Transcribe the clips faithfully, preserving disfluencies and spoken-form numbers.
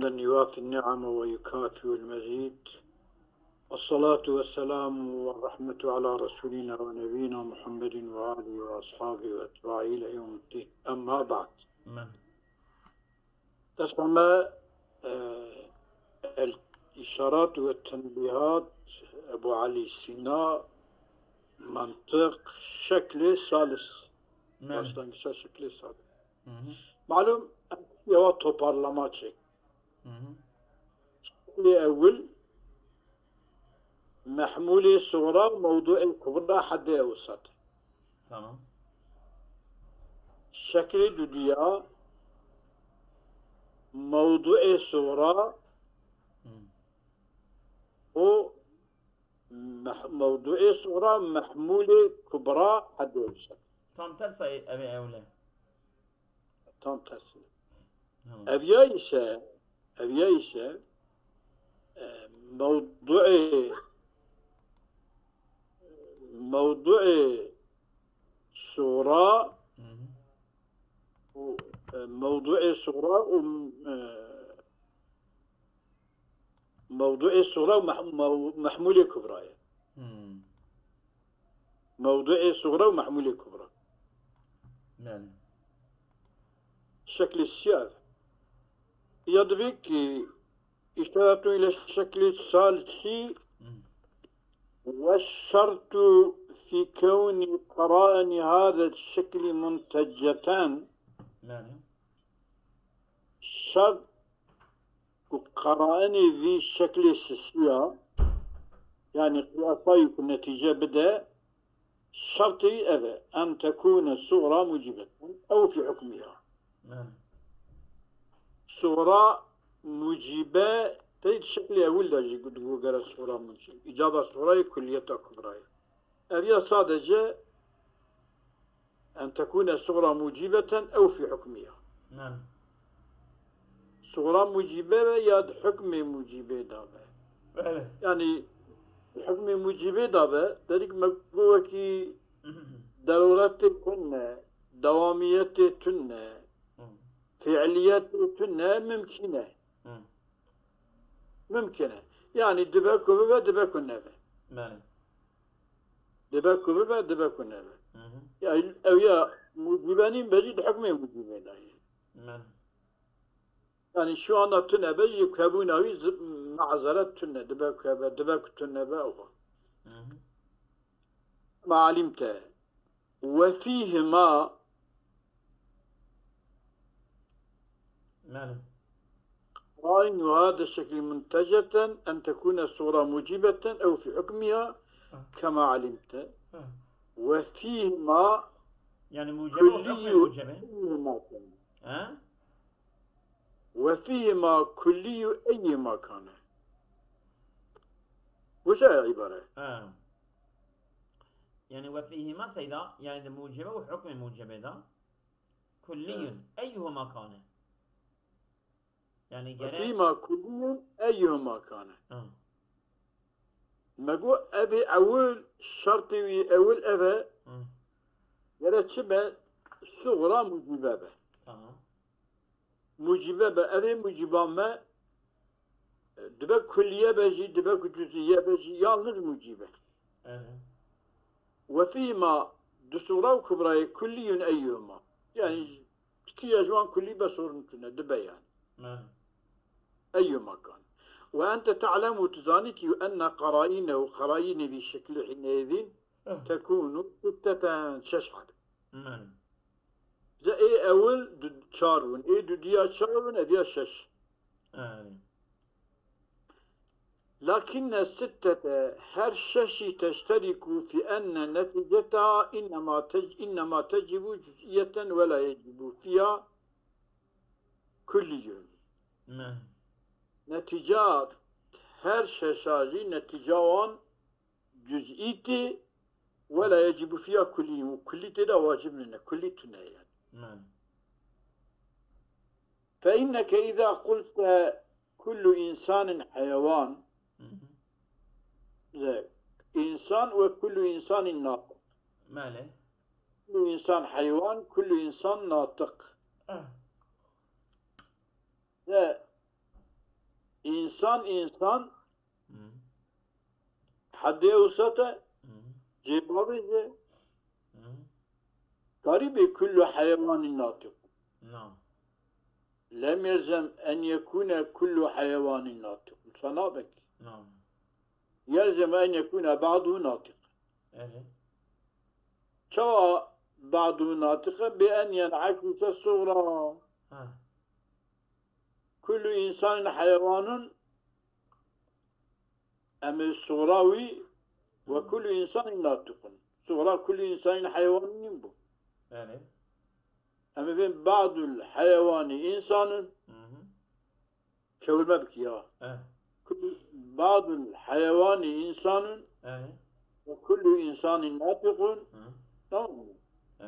حمدا يوافي النعم ويكافئ المزيد. والصلاة والسلام والرحمة على رسولنا ونبينا محمد وآله وأصحابه وأتباعه إلى يوم الدين. أما بعد. Amin. Destxwe me, e, el-, îşarat ve tenbîhat Ebu Elî Sîna, mantiq, şeklê salis. Amin. Başlangıça şeklê salis. Hı hı. Malum, em yewa toparlama çek. Hı hı. Şeklê ewil, mehmûlê suğra, mewduê kubra, hedê ewsat. Tamam. Şeklê dudiya, mewduê suğra Hı. û meh-, mewduê suğra, mehmûlê kubra, hedê ewsat. Tam tersa ev ê ewle. Tam tersine. Tamam. Ev ya ise, ev ya ise, e, mewduê, mewduê suğra Hı hı. û, e, mewduê suğra û, e, mewduê suğra û meh-, mew-, mehmûlê kubra ye. Hı. Mewduê suğra û mehmûlê kubra. Yani. Şeklê siyah. Ya dibe ki işaretun ile şeklê salisi Hı. والشرط في كون قرائن هذا الشكل منتجة. Yani. Şert ku qerainê vî şeklê sisiya, yani qiyasayî ku netîce bide, şertî ev e, en tekûne suğra mucîbeten ew fî hukmiha. Yani. Suğra mucîbe tey di şeklê ewil de jî digot gere suğra mucîb. Îcaba suğrayê kulliyeta kubrayê. Ev ya sadece en tekûne suğra mucîbeten ew fî hukmiha. Yani. Suğra mucîbe be ya di hukmê mucîbê de be. Böyle. Yani hukmê mucîbê de be, dedik me got wekî deruretê tune, dewamiyetê tune, Hı. fiiliyetê tune mimkîn e. Hı. Mimkîn e. Yani dibe ku bibe, dibe ku nebe. Yani. Dibe ku bibe, dibe ku nebe. Hı hı. Ya ew ya mucîbe nîn be jî di hukmê mucîbê de ye. Yani. Yani şu anda tune be jî kebûna wî zi-, mazeret tune, dibe ku hebe, dibe ku tune be, oha. Hı hı. Ma alimte. Ve fîhima Yani. قرائن هذا الشكل منتجة أن تكون الصغرى موجبة أو في حكمها كما علمت. Hı. وفيهما Yani mucebe ve hukmê كلي mucebe. أيهما كان. Ha? وفيهما كلي أيهما كان. Bu şey ibare. Ha. Yani ve fîhima seyda, yani de mucebe ve hukmê mucebe da. Kulliyun. Eyyuhuma kane. Yani gere... وفيهما كلي أيهما كان. Ha. Me got evê ewil, şertê wî ewil ev e. Hı. Gere çi be? Suğra mucibe be. Tamam. Mucibe be. Evê muciba me, e, dibe kulliye be jî, dibe ku cüziye be jî, yalnız mucibe. Evet. وفيهما, di suğra û kubrayê, kulliyun eyyuhuma. Yani, tikiye ji wan kullî be, sorun tune, dibe yani. Yani. Eyyuhuma kan. وأنت تعلم, tu zanî ki, أن قرائنه, qeraînê vî şeklî hîneyê vîn, Evet. تكون ستة, şeş heb. Yani. Ze ê ewil du-, çar bûn, ê dudiya çar bûn, ev ya şeş. Yani. لكن الستة, her şeşî, تشترك في أن نتيجتها إنما تج-, إنما تجب جزئية ولا يجب فيها كلي. Yani. Netîca her şeşa jî netîca wan cüz'î tê, ولا يجب فيها كلي, û kullî tê de wacib nîne, kullî tune yani. Yani. فإنك إذا قلت كل إنسان حيوان, Hı hı. ze, insan ve kullu insanin natiq. Male. Kullu insan heywan, kullu insan natiq. Ah. Ze, insan, insan Hı. Heddê ewsat e, Hı. Cê bavêje. Hı. Karî bê kullu heyewanî natiq. Nam. Lem yelzem en yekune kullu heyewanî natiq. Wisa nabe ki. Nam. Yelzem en yekune ba'du natiq. Evet. Çawa ba'du natiq e? Bi en yen'ekise sugra. Ha. Kullu insanin heyewanun, em ê sugra wî ve Hı. kullu insanin natiqun. Sugra kullu insanin heyewanun nîn bû. Yani. Em ê vên ba'dul heyewani insanun. Hı hı. Çevirme bikî ya. Eh. Kullu, ba'dul heyewani insanun. Eh. Ve kullu insanin natiqun. Hı. Tamam mı? Eh.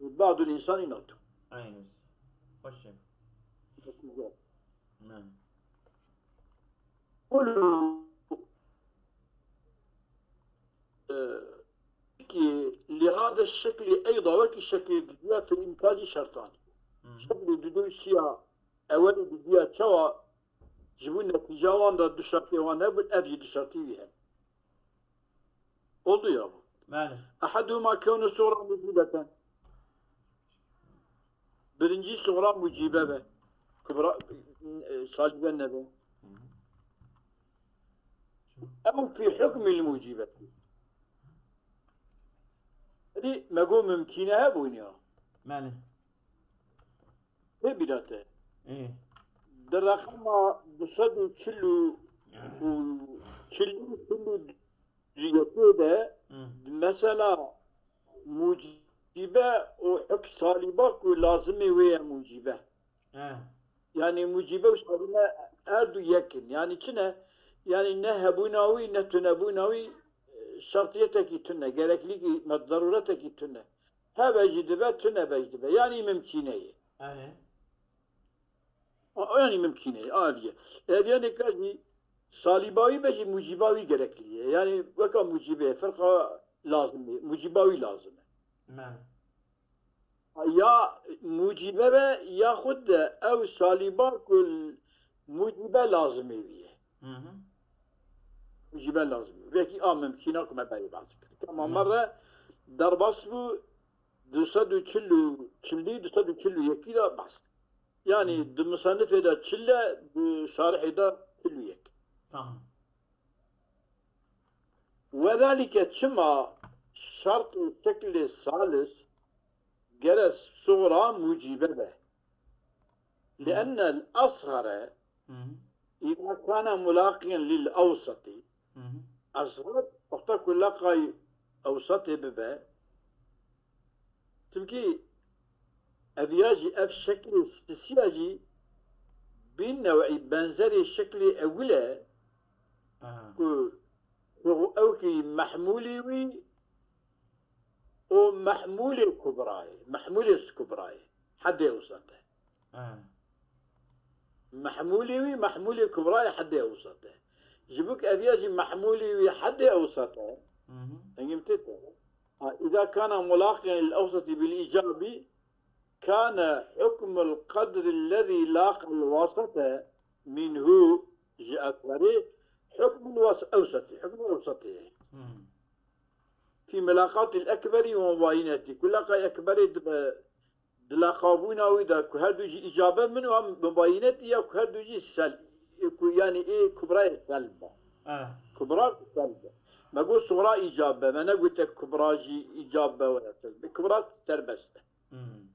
Ba'dul insani natiq. Aynı. Hoş şey. Çok güzel. Hı. Kullu, e, ki lihada şekli eyda wekî şekli didiya fil imtiyacî şertan. Hı hı. Şekli didiya Ewel û didiya çawa ji bo netîca wan de du şertê wan hebûn, ev jî du şertê wî hene. Oldu ya bu. Bele. Ehaduhuma kewnu sugra mucibeten. Birincî sugra mucibe be. Kubra, e, salibe nebe. Ew fî hukmil mucibetî. Êdî me got mimkîne hebûn ya. Bele. Tê bîra te. Ê. Di reqema du sed û çil û, û çil û, çil û yekê de Hı. mesela mucibe û huk saliba ku lazimê wê ye mucibe. He. Yani mucibe û salime her du yek in. Yani çi ne? Yani ne hebûna wî ne tunebûna wî, e, şertiyetekî tune, gereklîkî, me-, deruretekî tune. Hebe jî dibe, tune be jî dibe. Yanî mimkîne ye. Erê. A, yanî mimkîne ye. A, ev ye. Ev yanî ka jî salîba wî be jî mucîba wî gereklî ye. Yanî weka mucîbê, firqa lazim ye. Mucîba wî lazim e. Me. Ya mucîbe be, yaxud de ew salîba ku mucîbe lazimê wî ye. Hı hı. Mucîbe lazimê. Wekî a mimkîna ku me berê behs kir. Kema Hı. me re derbas bû du sed û çil û çilî, du sed û çil û yekî de behs. Yani Hı. di musennifê de çil e, di şarihê de çil û yek. Tamam. Wedalike çima şert û şeklê salis gere sugra mucîbe be. Hı. Li'ennel asgare Hı hı. îza kana mulaqiyen lil ewsatî. Hı hı. Asgar wexta ku leqay ewsatê bibe, çimkî ev ya jî, ev şeklê sisiya jî bî new'î benzerê şeklê ewil e Aha. ku ew kî mehmûlê wî û mehmûlê kubrayê, mehmûlê kubrayê hedê ewsat e. He. Mehmûlê wî, mehmûlê kubrayê hedê ewsat e. Ji bo ku ev ya jî mehmûlê wî hedê ewsat e. Hı hı. Dengê min tê te. Ha, îza kana mulaqiyen lil ewsatî bil îcabî kana hukmul qadri lezî laqal wasate minhu ji ekberî hukmul was-, ewsatî, hukmul ewsatî. Hı. Fî mulaqatil ekberî we mubayinetî. Ku leqay ekberê dibe, di leqabûna wî de ku her du jî îcabe min û em mubayinetî ya ku her du jî sel-, ku yanî ê kubrayê selb be. Eh. Kubra selb be. Me got sugra îcab be. Me negote kubra jî îcab be were selb be. Kubra serbest e. Hmm.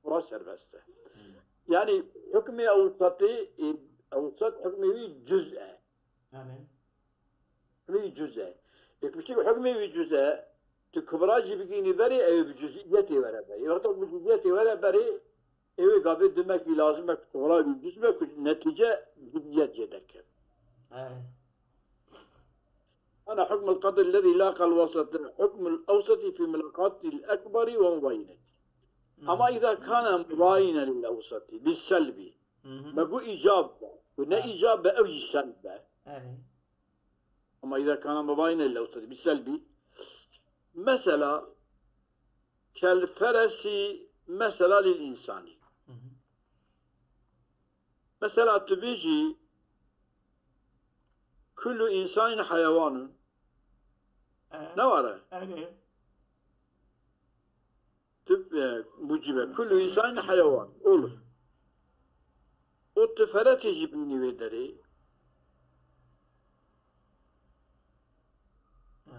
Kubra serbest e. Hmm. Yanî hukmê ewsatê, e, ewsat hukmê wî cuz e. Yanî? Hukmê wî cuz e. Yek piştî ku hukmê wî cuz e, tu kubra jî bigînî berê, ew ê bi cuziyetê were berê. Wexta ku bi cuziyetê were berê, ew ê gavê dimekî lazim e ku kubra wî cuz be, ku netîce cuziyet jê derkeve. He. Ana hukmul qadr lezî laqal wasate, hukmul ewsatî fî mulaqatil ekberî we mubayinetî. Hmm. Ama îza kana mubayine lil ewsatî, bi selbî. Hı hı. Me got îcab be. Ku ne Ha. îcab be, ew jî selb be. Erê. Ama îza kana mubayine lil ewsatî, bi selbî. Mesela, kel feresi mesela lil insanî. Hı hı. Mesela tu bêjî, Kullu insanin heyewanun. E, Ne var e? Erê. Tib, e, mucibe. Kullu insanin heyewan. Olur. O tiferetê jî bînî wê derê. E.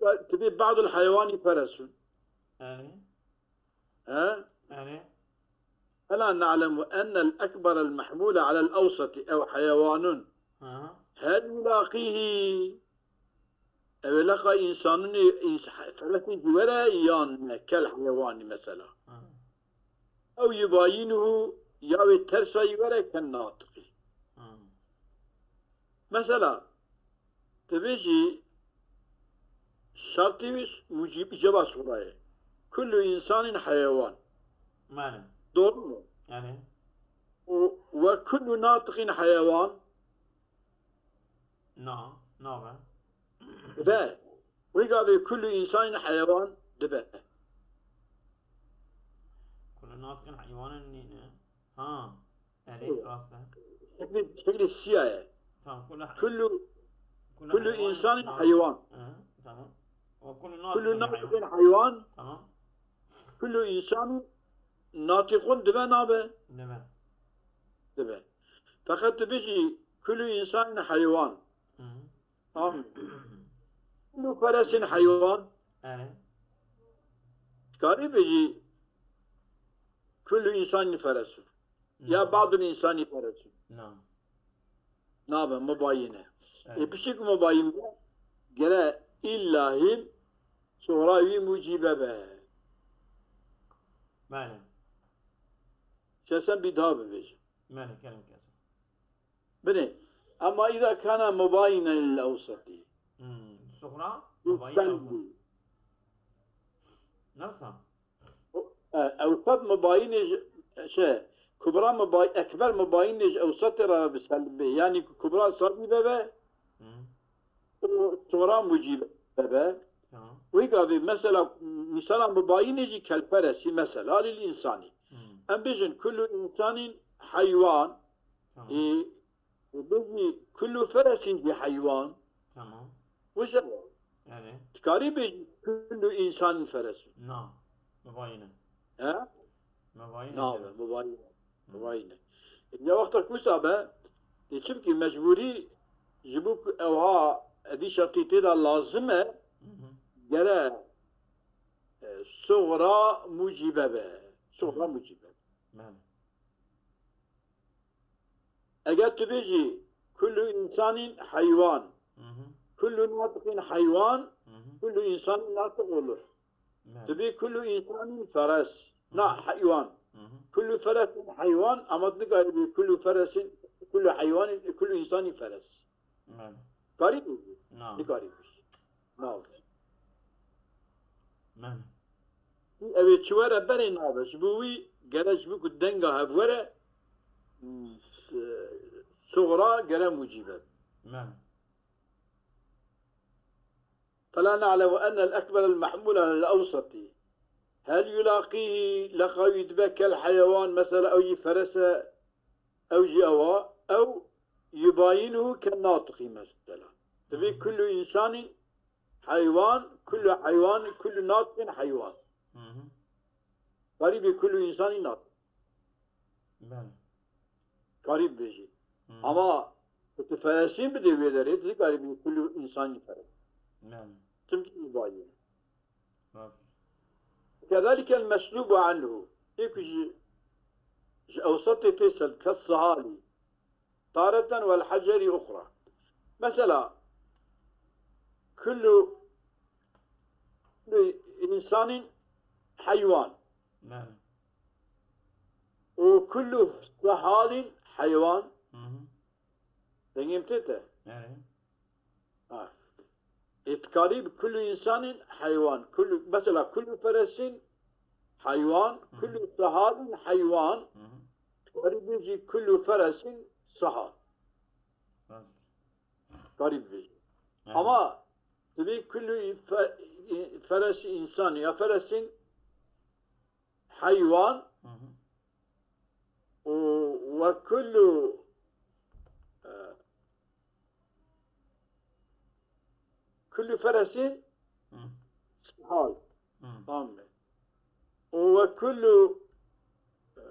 Ve tibê ba'dul heyewani feresun. Erê. He? Erê. Ela na'lemu ennel ekberel mahmule alel awsati ew heyewanun. Aha. Hel yulaqihi. Ew ê leqa insanunê, ins-, feresê jî were yan ne, kel heyewanî mesela. Aha. Ew yubayinuhu, ya wê tersa yî were ken natiqî. Aha. Mesela, dibêjî şertî wî mucîb, îcaba suxrayê. Kullu insanin heyewan. Mane. Doğru mu? Yani. Û ve kullu natiqin heyewan. Na, nabe. Dibe. Wê gavê kullu insanin heyewan dibe. Kullu natiqin heywanin nîne. Ha. Erê, rast e. Şeklî, şeklî siya ye. Tamam, kullu, Kullu, kullu kullu heywan, insanin natiq. Heywan. Hı, tamam. Ve kullu Kullu natiqin heywan. Natiqin heywan. Tamam. Kullu insanin natiqun dibe nabe? Dibe. Dibe. Feqet tu bijî kullu insanin heywan. Hı. Tamam. Kullu feresin heywan. Erê. Dikarî bijî kullu insanin feresun. Ya Na. Ba'dul insani feresun. Na. Nabe, mubayine. Evet. E, piştî ku mubayine gere illa hîn suxra wî mucîbe be. Bele. Şesen bî daha bibêje. Bele, kerem kes. Binê. Ama îza kana mubayine lil ewsatî. Hmm. Suxra, mubayine lil ewsatî. Nasıl? E, ewsat mubayinê ji, şey, kubra mubay-, ekber mubayinê ji ewsatê re bi selbê. Yani ku kubra sabî bebe, Hı. û suxra mucîbe be. Tamam. Wî gavê mesela, misala mubayinê jî kelperesî, mesela lil insanî. Hı. Em bêjin kullu insanîn heywan, Tamam. e, Û bijî kullu feresin jî heywan. Tamam. Wisa Yani. Dikarî bijî kullu insanin feresun. Na. Mubayine. He? Mubayine. Nabe, mubayine. Hı. Mubayine. Ya wexta ku wisa be, e, çimkî mecbûrî ji bo ku ewha edî şertî tê de lazim e, Hı hı. gere, e, suxra mucîbe be. Suxra Hı. mucîbe. Bele. Eger tu bêjî, kullu insanin heywan, Hı hı. kullu natiqin heywan, Hı hı. kullu insanin natiq olur. Bele. Tu bê kullu insanin feres. Hı hı. Na, heywan. Hı hı. Kullu feresin heywan, ama tu nikarî bê kullu feresin, kullu heywanin, kullu insanin feres. Bele. Karî bêjî? Na. Nikarî bêjî. Nabe. Bele. Ew ê çi were berê nabe. Ji bo wî gere ji bo ku denga hev were, e, suxra gere mucîbe. Bele. Fela na'lemu ennel ekberel mahmûl alel ewsatî. Hel yulaqîhî leqa wî dibe kel heyewan, mesela ew jî feres e, ew jî ew a, ew yubayinuhu ken natiqî mesela. Dibê Hı. kullu insanîn heywan, kullu heywan, kullu natiqin heywan. Hı hı. Karî bê kullu insanî natiq. Bele. Karî bibêjî. Hı hı. Ama ku tu feresîn bidê wê derê, tu dikarî bê kullu insanî feres. Bele. Çimkî yubayin. Rast. Kedalike el meslubu anhu. Ê ku ji, ji ewsatê tê selb, kes sihalî. Tareten vel heceri uxra. Mesela, kullu, kullu insanin heywan. Bele. Û kullu sihalin heywan. Hı hı. Dengê min tê te? Bele. Ha. Ê dikarî bi kullu insanin heywan. Kullu, mesela kullu feresin heywan, Hı hı. kullu sihalin heywan. Hı hı. Dikarî bêjî kullu feresin sihal. Rast. Dikarî bêjî. Evet. Ama dibê kullu fe-, feresi insan ya feresin heywan Hı hı. û ve kullu, e, كل فرس Hı. سهال. Hı. Tamam mı? وكل e,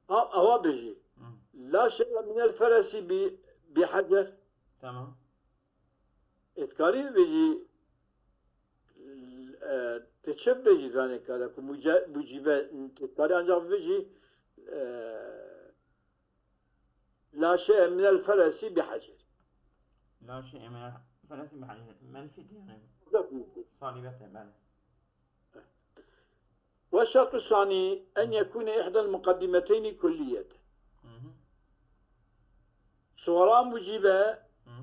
ha, ava bêjî. Hı. لا شيء من الفرس ب- بحجر. Tamam. Ê dikarî bêjî, e, tu çi bêjî zanê kare ku muce- mucîbe, tu dikarî ancak bêjî, e, لا شيء من الفرس بحجر. La şey emel feresi bir menfi yani. Salibete bele. والشرط الثاني أن يكون إحدى المقدمتين كلية. Hı hı. Suxra mucîbe Hı.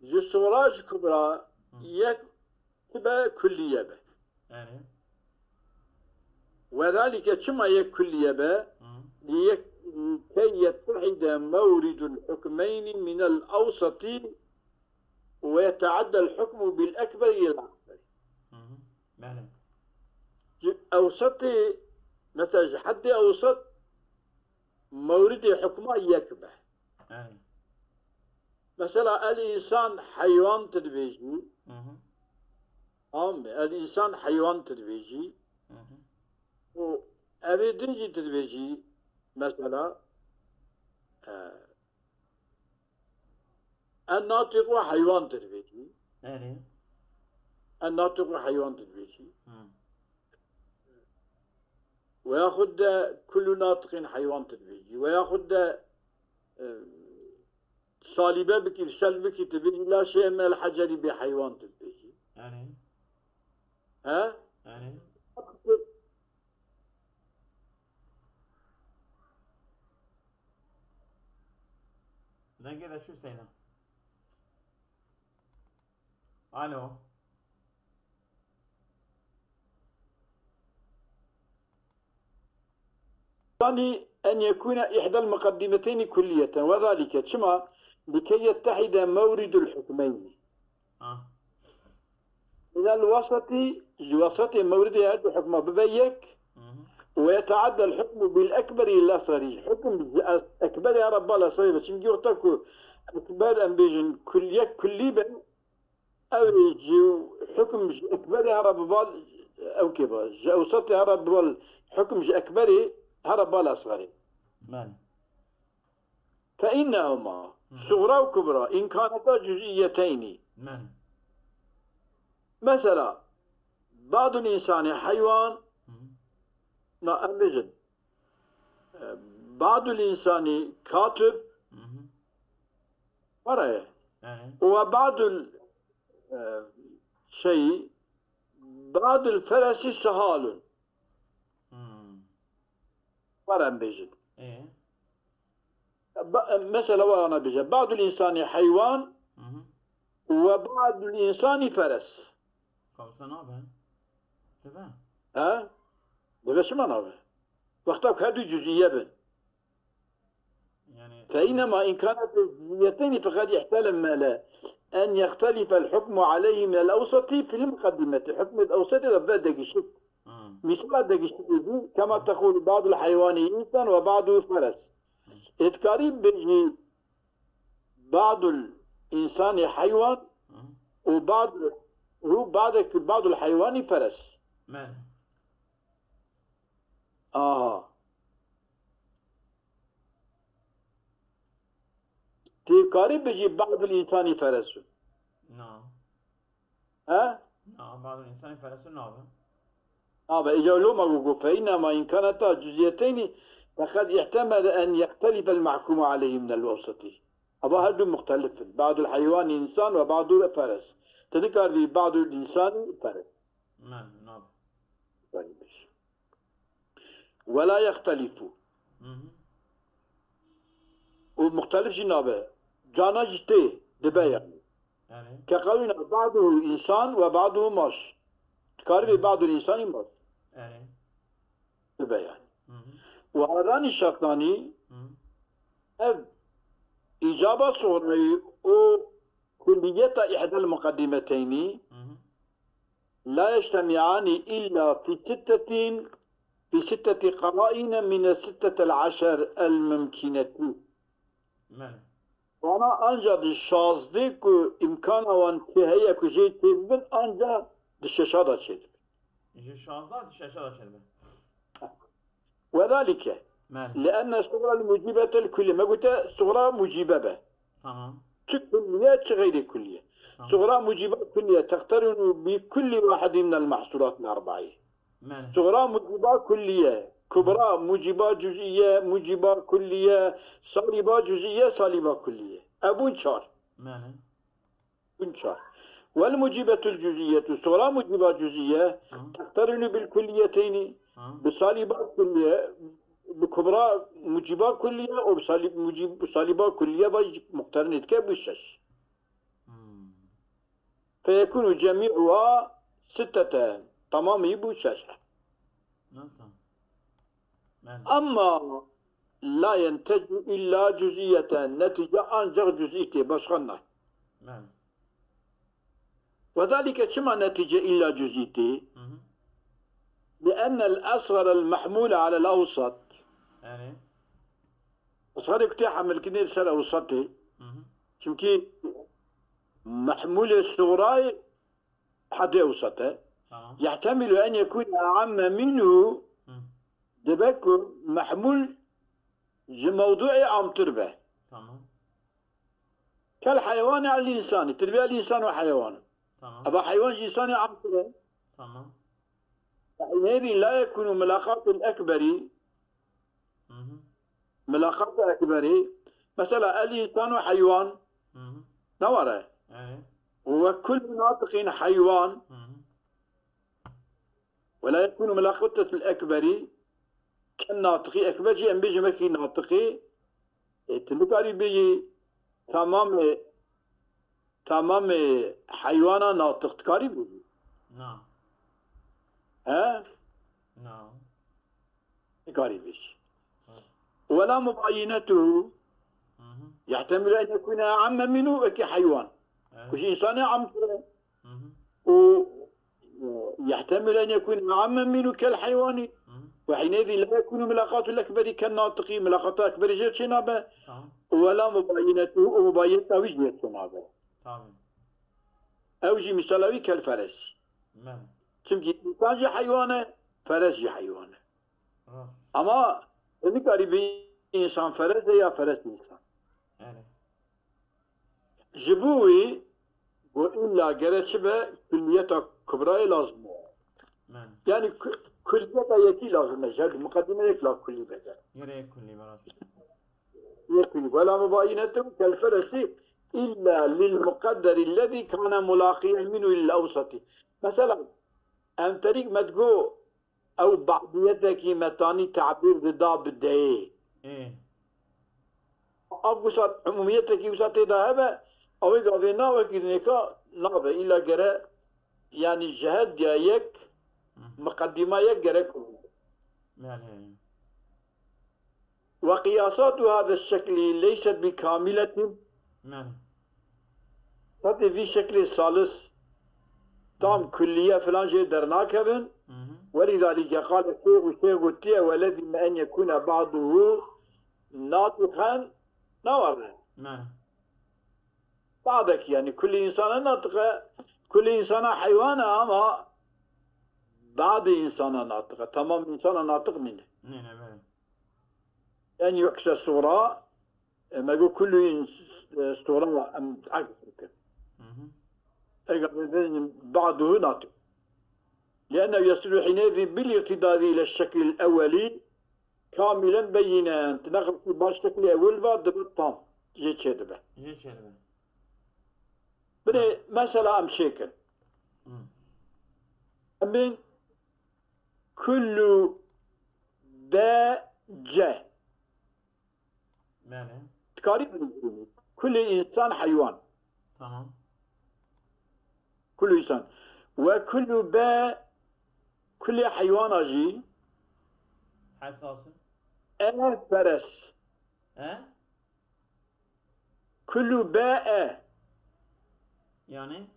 ji suxra ji kubra Hı. yek be kulliye be. Yani. وذلك çima yek kulliye be? Hı. لكي يتحد مورد الحكمين من الأوسط ويتعدى الحكم بالأكبر إلى الأكبر. Hı hı. Bele. Ji ewsetê, mesela ji heddê ewset mewridê hukma yek be. Yani. Mesela el insan heywan tu dibêjî, Hı hı. tamam mı? El insan heywan tu dibêjî. Hı hı. û evê din jî tu dibêjî, mesela, e, en natiqu heywan tu dibêjî. Yani. En natiqu heywan tu dibêjî. Hı. Veyaxud de kullu natiqin heywan tu dibêjî. Veyaxud de, e, salîbe bikî, sel bikî, tu bêjî, la şey mel heceri bê heywan tu dibêjî. Yani. He? Yani. Dengê de çû Seyda. Alo. الثاني أن يكون إحدى المقدمتين كلية، وذلك çima لكي يتحد مورد الحكمين. Ha. من الوسط، ji wesatê mewridê her du hukma bibe yek. Hı hı. ويتعدى الحكم بالأكبر إلى الأصغر. Hukm ji es- ekberê here bal esxerê be. Çimkî wexta ku ekber em bêjin kul-, yek kullî be, ew ê ji hukm ji ekberê here bi bal, ew kê be, ji ewsatê here bi bal, hukm ji ekberê here bal esxerê. Bele. فإنهما Hı hı. صغرى وكبرى إن كانتا جزئيتين. Bele. Mesela, بعض الإنسان حيوان، Hı hı. na em bêjin, e, بعض الإنسان كاتب، Hı hı. were ye. Yani. وبعض ال-، e, şey, بعض الفرس سهال. Hı. Were em bêjin. E. Ba-, mesela, were ana bêje. بعض الإنسان حيوان Hı hı. وبعض الإنسان فرس. Kawsa nabe. Dibe. He? Dibe çima nabe? Wexta ku her du cüz'iye bin. Yani. فإنما إن كانت جزئيتين فقد احتمل أن يختلف الحكم عليه من الأوسط في المقدمة. Hukmê ewsetê de ve degişik. Hı. Misal degişik dî, كما تقول بعض الحيوان إنسان وبعضه فرس. Ê dikarî bêjî بعض الإنسان حيوان Hı. وبعض، هو بعض، بعض الحيوان فرس. Bele. Aha. Tê karî bijî بعض الإنسان فرس. Na. He? Na, بعض الإنسان فرس nabe. Abi, îca loma gogo, فإنما إن كانتا جزئيتين فقد احتمل أن يختلف المحكوم عليه من الأوسط. Ava her du muxtelif in. بعض الحيوان إنسان وبعضه فرس. Tu nikarî vî بعض الإنسان فرس. Bele, nabe. ولا يختلف. Hı hı. Û muxtelif jî nabe. Cana jî tê, dibe yani. Yani. كقولنا بعضه إنسان وبعضه ماش. Dikarî vê بعض الإنسان ماش. Yani. Dibe yani. Hı hı. وهذان الشرطان Hı hı. ev îcaba suxrayî û kulliyeta إحدى المقدمتين Hı hı. لا يجتمعان إلا في ستة في ستة قرائن من الستة العشر الممكنة. Belê. Wana anca di şazdê ku îmkana wan çi heye ku jê çêbibin, anca di şeşa de çêdibin. Ji şazdeh di şeşa de çêdibe. وذلك Belê. لأن الصغرى الموجبة الكلية. Me gote sugra mucibe be. Tamam. Çi kulliye, çi xeyrê kulliye. Tamam. Sugra muciba kulliye teqterinu bi kulli wahidî minel mahsurat el erba'î. Belê. Sugra muciba kulliye, kubra muciba cüz'iye, muciba kulliye, saliba cüz'iye, saliba kulliye. Ebûn çar. Belê. Bûn çar. Wel mucibetul cüz'iyetu. Sugra muciba cüz'iye Tamam. teqterinu bil kulliyeteyni. Tamam. Bi saliba kulliye, bi kubra muciba kulliye û bi salib, mucib, bi saliba kulliye ve muqterin dike bû şeş. Hmm. Feyekunu cemî'uha sittete. Tamamî bû şeş. Nasıl? Belê. Ama la yentecu illa cüz'iyeten. Netice ancak cüz'i tê, başka ne. Belê. Ve zalike çima netice illa cüz'i tê? Hı hı. Li ennel esğarel mahmule alel awsat. Belê. Esğarê ku tê hemilkirinê li ser awsatê. Hı hı. Çimkî mahmulê suğrayê hedê awsat e. Tamam. Yehtemilu en yekune e'amme minhu. Hı. Dibe ku mahmul ji mewduê amtir be. Tamam. Kel heywanê el insanî. Tirbi el insan ve heywan. Tamam. Eva heywan ji insanî amtir e. Tamam. Nêbî la yekunu milaqatul ekberî. Hı hı. Milaqat ekberî. Mesela el insan ve heywan. Hı hı. Ne var e? Evet. Ve kullu natiqin heywan. Hı hı. Ve la yekunu milaqatul ekberî. Ken natiqî ekber jî em bêjin wekî natiqî. E, tu nikarî bêjî tamamê, tamamê heywana natiq dikarî bêjî. Na. He? Na. Nikarî bêjî. Evet. Wela mubayinetuhu. Hı hı. Yehtemilu en yekune e'amme minhu wekî heywan. Ku Evet. ji insanê amtir e. Hı hı. û, e, yehtemilu en yekune e'amme minhu kel heywanî. Hı hı. Ve hineydi la yekunu milaqatul ekberî ken natiqî, milaqata ekberî jê çênabe. Tamam. Wela mubayinetuhu û mubayineta wî jê çênabe. Tabii. Ew jî misala wî kel feres. Ben. Çimkî insan jî heywan e, feres jî heywan e. Rast. Ama nikarî bê insan feres e ya feres insan. Yani. Ji bo wî got, îlla gere çi be, kulliyeta kubrayê lazim e. Ben. Yani ku-, kulliyeta yekî lazim e. Ji her du muqedime yek la kullî be. Yere kulli be, rast. Yekî. Wela mubayinetu kel feresi illa lil muqadderi lezî kane mulaqiyen minhu lil awsati. Mesela, em terîk me digo ew badiyetekî me tanî tabîr dida bi deyê. E. Ev wisa umumiyetekî wisa tê de hebe, ew ê gavê na wekî nêka nabe. Îla gere, yani ji her diya yek, Hı. miqedîma yek gerek. Yani. Ve qiyasatu hada şekli leyset bi kamiletin. Yani. Tabi vî şeklê salis tam kulliye filan jê dernakevin. Hı hı. Welidalike qale şeyxu, şeyx gotiye, welezîme en yekune ba'duhu natiqen, ne var e? Yani. Badek yani kulli insana natiqe, kulli insana heywana ama badê insana natiqe. Tamam insana natiq nîne. Ne ne böyle. En yukse sura, e, me got kullu ins-, e, sura em aks bikin. Hı hı. Eger bibin ba'duhu natiq. Liennehu yesilu hineydi bil iqtidadi ile şekil evveli kamilen beyinen. Ti neqil ki baş şekli evvel va dibe tam. Jê çê dibe. Jê çê dibe. Binê mesela em çêkin. Hı. Em bên kullu be ce. Yani. Dikarî bibînî. Kulê însan heywan. Tamam. Kulê însan. Ve kullu be, kulê heywana jî Hesasın. e feres. He? Kullu be e. Yani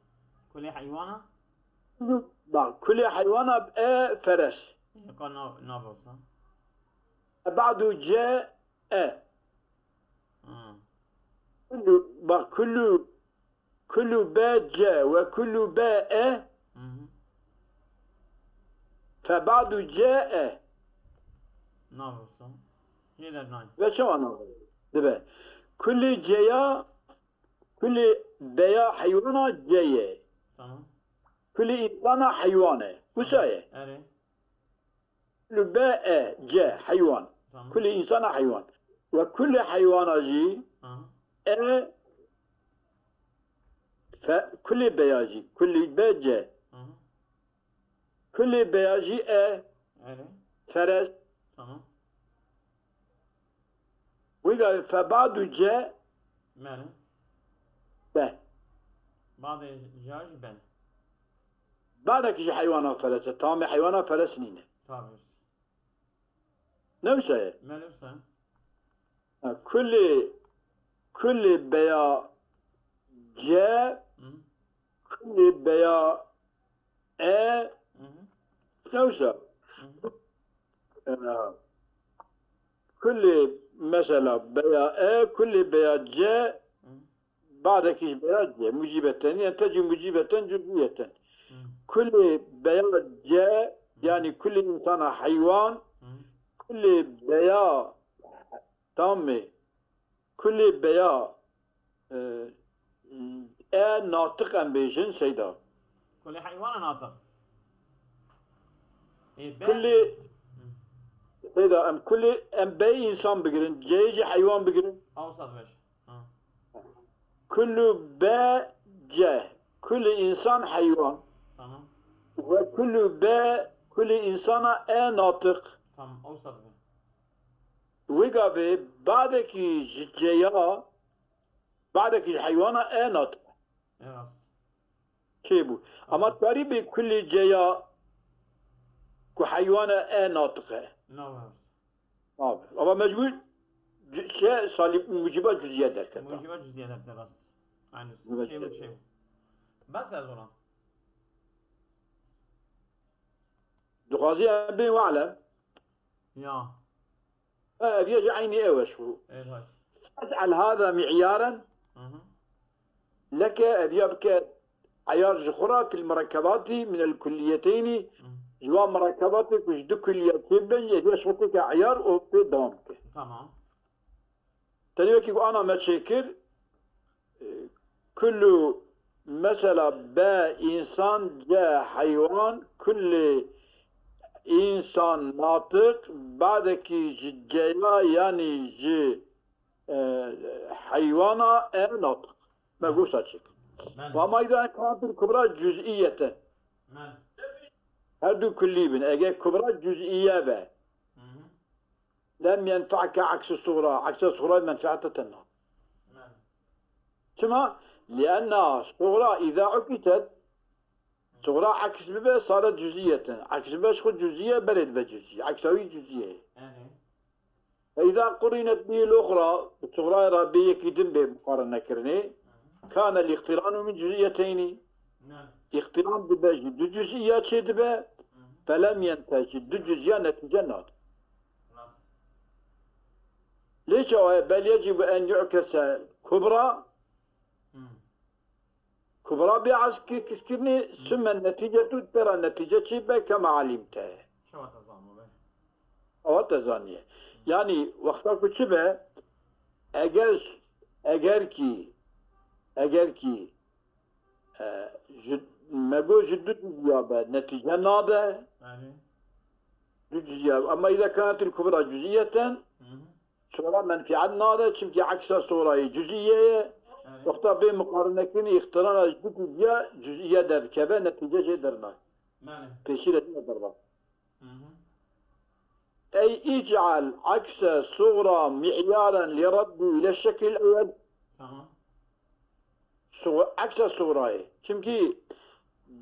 kulê heywana? Kullu, bak, kulê heywana e feres. Yeka nav, nav olsa. Ba'du ce e. Ha. Kullu, bak, kullu, kullu be ce ve kullu be e Hı hı. fe ba'du ce e. Nav olsa. Jê de nayê. Ve çawa nav dibe? Kulli ceya, kulli beya heywana ce ye. Tamam. Kulli insana heywan e. Wisa ye. Erê. Kullu be e ce heywan. Tamam. Kulli insana heywan. Ve kulli heywana jî Aha. e fe, kulli beya jî. Kulli be ce. Aha. Kulli beya jî e Erê. feres. Tamam. Wî gavê fe ba'du ce Mene. be. Badê ca jî ben. Badekî ji heywana feres e. Tamê heywana feres nîne. Tabii. Ne wisa ye? Mene wisa. Ha, kulli, kulli beya ce, Hı. kulli beya e, Hı hı. ne wisa? Hı hı. E, kulli mesela beya e, kulli beya ce, Hı. badekî ji beya ce, mucîbeten, yani tecî mucîbeten, cüziyeten. Hı. Kulli beya ce, yani kulli insana heywan, Hı. kulli beya tamê, kulli beya e, e natiq em bêjin seyda. Kulê heywana natiq. Ê, be- Kulli seyda em kulli em bey insan bigirin, ceyê jî heywan bigirin. Awsat beş. Ha. Kullu be ce. Kulli insan heywan. Tamam. Ve kullu be kulli insana e natiq. Tamam. Awsat be. Wê gavê badekî ji ceya, badekî ji heywana e natiq. E rast. Çêbû. Ama tarî bê kulli ceya ku heywana e natiq e. Nav rast. Abi. Ama mecbur c- şey salib muciba cüziye derketa. Muciba cüziye derketa rast. Aynı. Muciba Şey bu cüziye. Şey bu. Bes ez ona. Dixwazî em bê wa'lem. Ya. Ha, ev ya ji eynî ew e ji xwe. Evet hak. Fec'el hâzâ mi'yâren Hı hı. leke, ev ya bike eyar ji xwe re fil murekkebatî minel kulliyeteynî, Hı. ji wan murekkebatê ku ji du kulliye çêbin, ev ya ji xwe têke eyar û pê dewam bike. Tamam. Tenê wekî ku ana me çêkir, e, kullu mesela be însan ce heywan, kulli însan natiq, badekî ji ceya yanî ji, e, heywana e natiq. Me gosa çêkir. Ben. Wa mayda kantir kubra cüz'iyete. Ben. Her du kullî bin. Eger kubra cüz'iye be, Hı hı. lem yenfe'ke eksu sugra. Eksa sugra menfeate te na. Ben. Çima? Lienna sugra îza ukiset, sugra aks bibe, saret cüziyeten. Aks bibe ji xwe cüziye, berê dibe cüziye. Eksa wî cüziye. Yani. Fe îza qurinet bî l-uxra, bi sugrayê re bê yekî din bê muqarene kirinê, kane l-iqtiranu min cüziyeteyni. Yani. Îqtiran dibe ji du cüziya çê dibe, felem yente ji du cüziya netîce nade. Rast. Lê çawa ye? Bel yecîbu en yu'kese kubra, Hı. kubra bê eskî kiskirînê, sümme neticetu, pera netice çê be kema alimte. Şewa te zanî be. Awa te zaniye. Yanî wexta ku çi be, eger, eger kî, eger kî, e, ji, me got ji du cüziya be, netice nade, Yani. du cüziya. Ama îza kanetil kubra cüziyeten, Hı hı. sugra menfiat nade, çimkî eksa sugrayê cüziye ye. Yani. Wexta bê muqarinekirinê îqtirana ji du cüziya, cüziye derdikeve, netice jê derna. Yani. Pêşî re ne derba. Hı hı. Ey îc'al ekse sugra mi'yaren li reddi ile şekil ewel. Tamam. Sugra, ekse sugrayê. Çimkî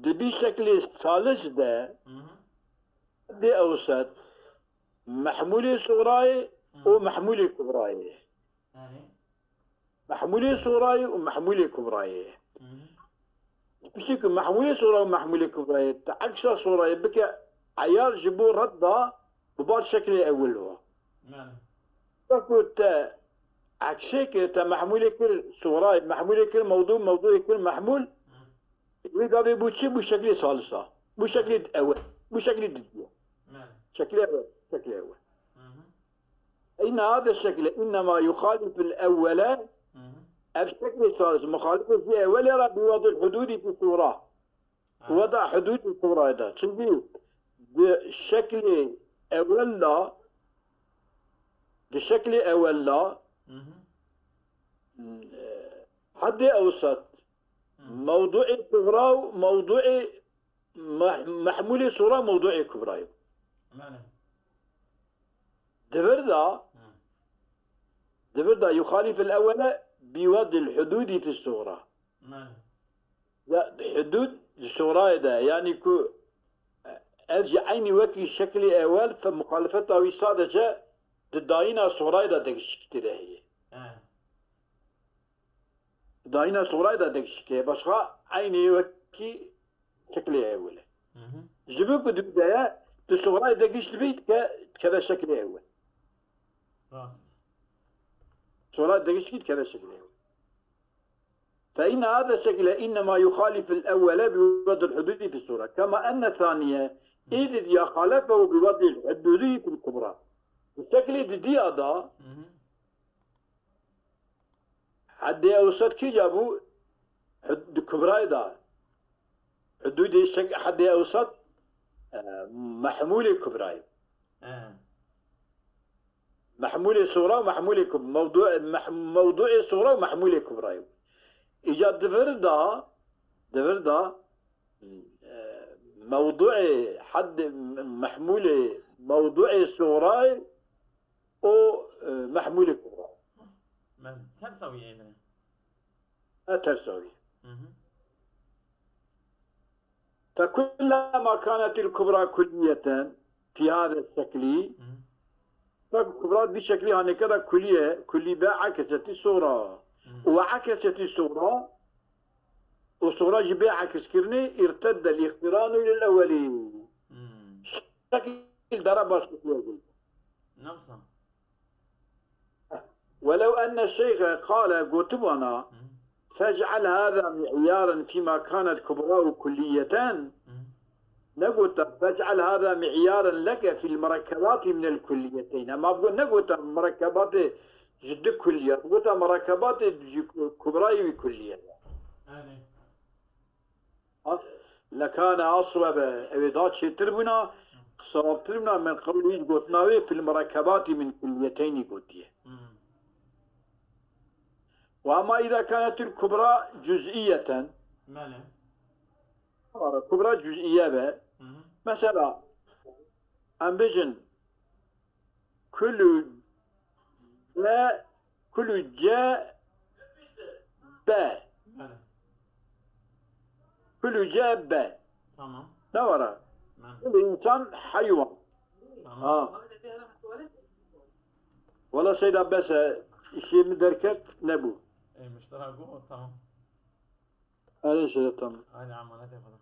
di bî şeklê salis de Hı hı. dê ewset mehmûlê sugrayê û mehmûlê kubrayê. Yani. Mehmûlê sugrayê û mehmûlê kubrayê. Hı hı. Piştî ku mehmûlê sugra û mehmûlê kubrayê te eksa sugrayê bike eyar ji bo redda bi bar şeklê ewil wa. Belê. Wek ku te eksê kir, te mehmûlê kir suxrayê, mehmûlê kir mewdû, mewdûyê kir mehmûl, wê gavê bû çi? Bû şeklê salisa. Bû şeklê ewil. Bû şeklê didiya. Belê. Şeklê ewil. Şeklê ewil. Hı hı. Inne hada şekle innema yuxaliful ewwele. Hı hı. Ev şeklê salis muxalifê jî ewelê re bi wadil hududî fi sura. Aha. Wada hududî sura da. Çimkî di şeklê ewel da, di şeklê ewel da, Hı hı. e, heddê ewsat, Hı. mewduê sugra û mewduê meh-, mehmûlê sugra mewduê kubra ye. Belê. Di vir da, Hı. di vir da yuxalifil ewwele bi wadil hududî fi sugra. Belê. Ya hudud di sugrayê de, yanî ku ez jî eynî wekî şeklê ewel fe muxalifeta wî sadece di dayîna sugrayê de degişikî tê de heye. He. Dayîna sugrayê de degişikê, başqa eynî wekî şeklê ewil e. Hı hı. Ji bo ku dibî de ye, tu sugrayê degişt bî, dike-, dikeve şeklê ewil. Rast. Sugrayê degişt bî, dikeve şeklê ewil. Fe inne hada şekle innema yuxaliful ewwele bi wadil hududî fi sura. Kema enne thaniye, Hı. Îdî diya xalefehu bi wadil hududî fil kubra. Şeklê didiya da, Hı hı. Heddê ewsat kîja bû? Hud-, di kubrayê de. Hududê şek-, heddê ewsat, e, mehmûlê kubrayê. He. Mehmûlê sugra û mehmûlê kub-, mewdu-, meh-, mewduê sugra û mehmûlê kubrayê. Îca di vir de, di vir de, e, mewduê heddê mehmûlê mewduê sugrayê û, e, mehmûlê kubra. Men tersa wî êdine. E, tersa wî. Hı hı. Fekullema kanetil kubra kulliyeten fi hada şeklî. Hı. Fek kubra bi şeklî haneke de kulliye, kullî be ekesetî sugra. Hı. Û ekesetî sugra, û sugra jî bê ekskirinê, irteddel iqtiranu lil ewelî. Hı. Şekil dere baş kullîye. Nefsa. Welew enne şeyxe qale, gotibana, Hı. "Fec'al hâzâ mi'yâren fîmâ kânet kubrâhu kulliyeten." Hı. Negota, "Fec'al hâzâ mi'yâren leke fil murekkebâti minel kulliyeteyn." Ema bigot, negota murekkebatê ji du kulliye. Gota murekkebatê ji ku-, kubrayê wî kulliye. Yanî. Lekane aswebe, ew ê da çêtir bûna, sewabtir bûna, min qewlî gotina wê fil murekkebatî min kulliyeteynî gotiye. Hmm. Ve ama îza kanetil kubra cüz'iyeten. Belê. Kubra cüz'iye be. Hı hı. Mesela, em bêjin, Kullu ce, kullu ce be. Belê. Kullu ce be. Tamam. Ne var ha? Belê. Kullu insan hayvan. Tamam. Ha. Wala Seyda bes e, işê min derket, nebû. Ê, muştera bû, tamam. Erê Seyda, tamam. Hadi emanetê Xweda.